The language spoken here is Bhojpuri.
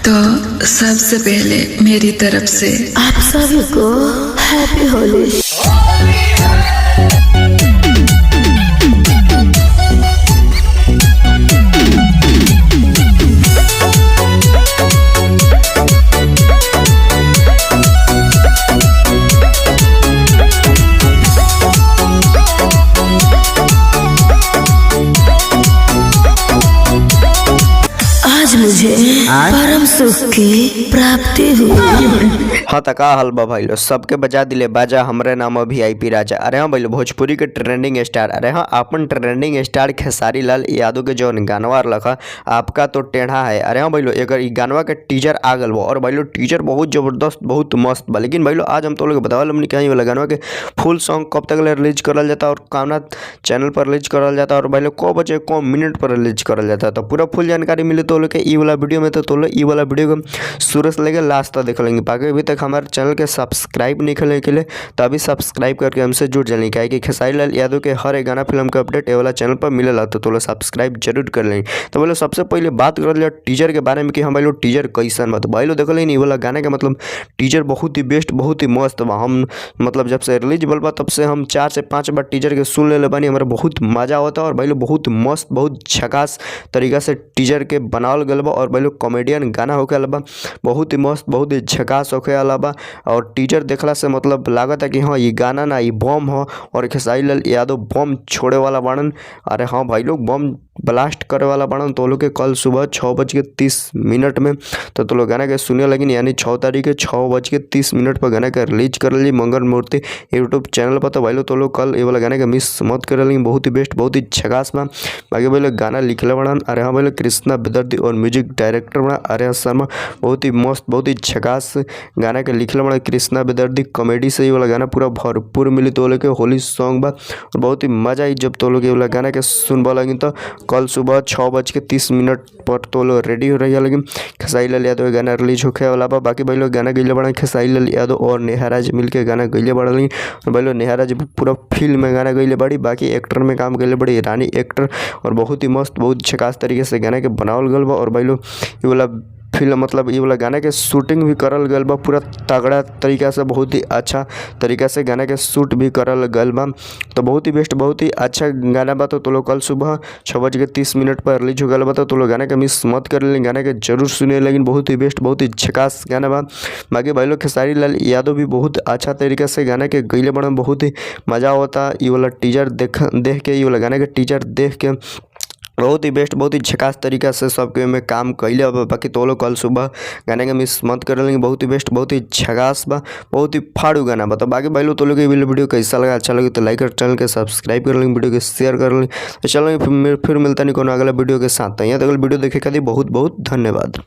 तो सबसे पहले मेरी तरफ से आप सभी को हैप्पी होली। आज मुझे परम सुख की प्राप्ति हुई। हाँ त का हल बा भाई लो, सबके बजा दिले बाजा, हमरे नाम अभी I P राजा। अरे हाँ भाई, भोजपुरी के ट्रेंडिंग स्टार, अरे हाँ अपन ट्रेंडिंग स्टार खेसारी लाल यादव के जौन गानवा लखा आपका तो टेढ़ा है। अरे हाँ भाई लो, एकर ई गानवा के टीजर आ गल बा और भाई लो टीजर बहुत जबरदस्त बहुत मस्त बा। लेकिन भाई लो आज हम तो लोग बतावल हमनी कहीं वाला गानवा के फुल सॉन्ग कब तक ले रिलीज करल जाता और कौना चैनल पर रिलीज करल जाता और भाई लोग कब बजे कौन मिनट पर रिलीज करल जाता, तो पूरा फुल जानकारी मिले तो लोग के ई वाला वीडियो में। तो लोग ई वाला वीडियो को शुरू से लेकर लास्ट तक देख लेंगे। बाकी अभी तक हमारे चैनल के सब्सक्राइब नहीं करने के लिए तो अभी सब्सक्राइब करके हमसे जुड़ जाने, क्या कि खेसारी लाल यादव के हर एक गाना फिल्म के अपडेट ये वाला चैनल पर मिलेला, तो लोग सब्सक्राइब जरूर कर लेंगे। तो बोलो सबसे पहले बात कर लिया टीजर के बारे में कि हम भाई लोग टीजर कैसन बा। तो भाई लोग देख लें वाला गाने का मतलब टीजर बहुत ही बेस्ट बहुत ही मस्त बा। हम मतलब जब से रिलीज बल बा तब से हम 4 से 5 बार टीजर के सुन ले बानी, हमारा बहुत मजा होता और भाई लोग बहुत मस्त बहुत झकास तरीका से टीजर के बनावल गल बा। और भाई लोग कॉमेडियन गाना होके वाला बा, बहुत ही मस्त बहुत ही झकास होके वाला बा। और टीजर देखला से मतलब लागत है कि हाँ ये गाना ना ये बम हो और खेसारी लाल यादव बम छोड़े वाला बाड़न। अरे हाँ भाई लोग बम ब्लास्ट करे वाला बाड़न। तो लोग के कल सुबह 6:30 में तो लोग गाना के सुने लगिन, यानी 6 तारीख के 6:30 पर गाना के रिलीज कर ली मंगल मूर्ति यूट्यूब चैनल पर। तो भाई लोग तो लोग कल ये वाला गाना के मिस मत कर लेकिन बहुत ही बेस्ट बहुत ही झकास बा। बाकी भाई लोग गाना लिखले बाड़न अरे हाँ भाई लोग कृष्णा बेदर्दी और म्यूजिक डायरेक्टर बड़ा अरे शर्मा, बहुत ही मस्त बहुत ही झकास गाना के लिखले बड़ा कृष्णा बेदर्दी। कॉमेडी से ये वाला गाना पूरा भरपूर मिली तो लोग के होली सॉन्ग बा और बहुत ही मजा आई जब तो लोग ये वाला गाना के सुनबा लगिन। तो कल सुबह 6:30 पर तो लोग रेडी हो रही है, लेकिन खेसारी लाल यादव गाना रिलीज होखे वाला बा। बाकी भाई लोग गाना गइले बड़ा खेसारी लाल यादव और नेहा राज मिल के गाना गइले बड़ा और भाई लोग नेहा राज पूरा फिल्म में गाना गइले बड़ी, बाकी एक्टर में काम गइले बड़ी रानी एक्टर और बहुत ही मस्त बहुत झकास तरीके से गाना के बनावल गल बा। और भाई लोग ये वाला फिल्म मतलब ये वाला गाना के शूटिंग भी करल गल बा पूरा तगड़ा तरीका से, बहुत ही अच्छा तरीका से गाना के शूट भी करल गल बा। तो बहुत ही बेस्ट बहुत ही अच्छा गाना बा। तो लोग कल सुबह 6:30 पर रिलीज हो गल बा, तो लोग गाना के मिस मत कर लें, गाना के जरूर सुने, लेकिन बहुत ही बेस्ट बहुत ही झकास गाना बा। बाकी भाई लोग खेसारी लाल यादव भी बहुत अच्छा तरीका से गाना के गइले बड़ा, बहुत ही मजा होता ये वाला टीजर देख देख के, ये वाला गाना के टीजर देख के बहुत ही बेस्ट बहुत ही झकास तरीका से सबके में काम कैले बा। बाकी तो लोग कल सुबह गाने के मिस मत कर लेंगे, बहुत ही बेस्ट बहुत ही झकास बा, बहुत ही फाड़ू गाना बा। तो बाकी भाई लोग तो लोग वीडियो कैसा लगा, अच्छा लगे तो लाइक और चैनल के सब्सक्राइब कर लेंगे, वीडियो के शेयर कर लेंगे। तो चलो फिर मिलता नहीं कोनो अगला वीडियो के साथ। तो यहाँ तक वीडियो देखे खातिर बहुत बहुत धन्यवाद।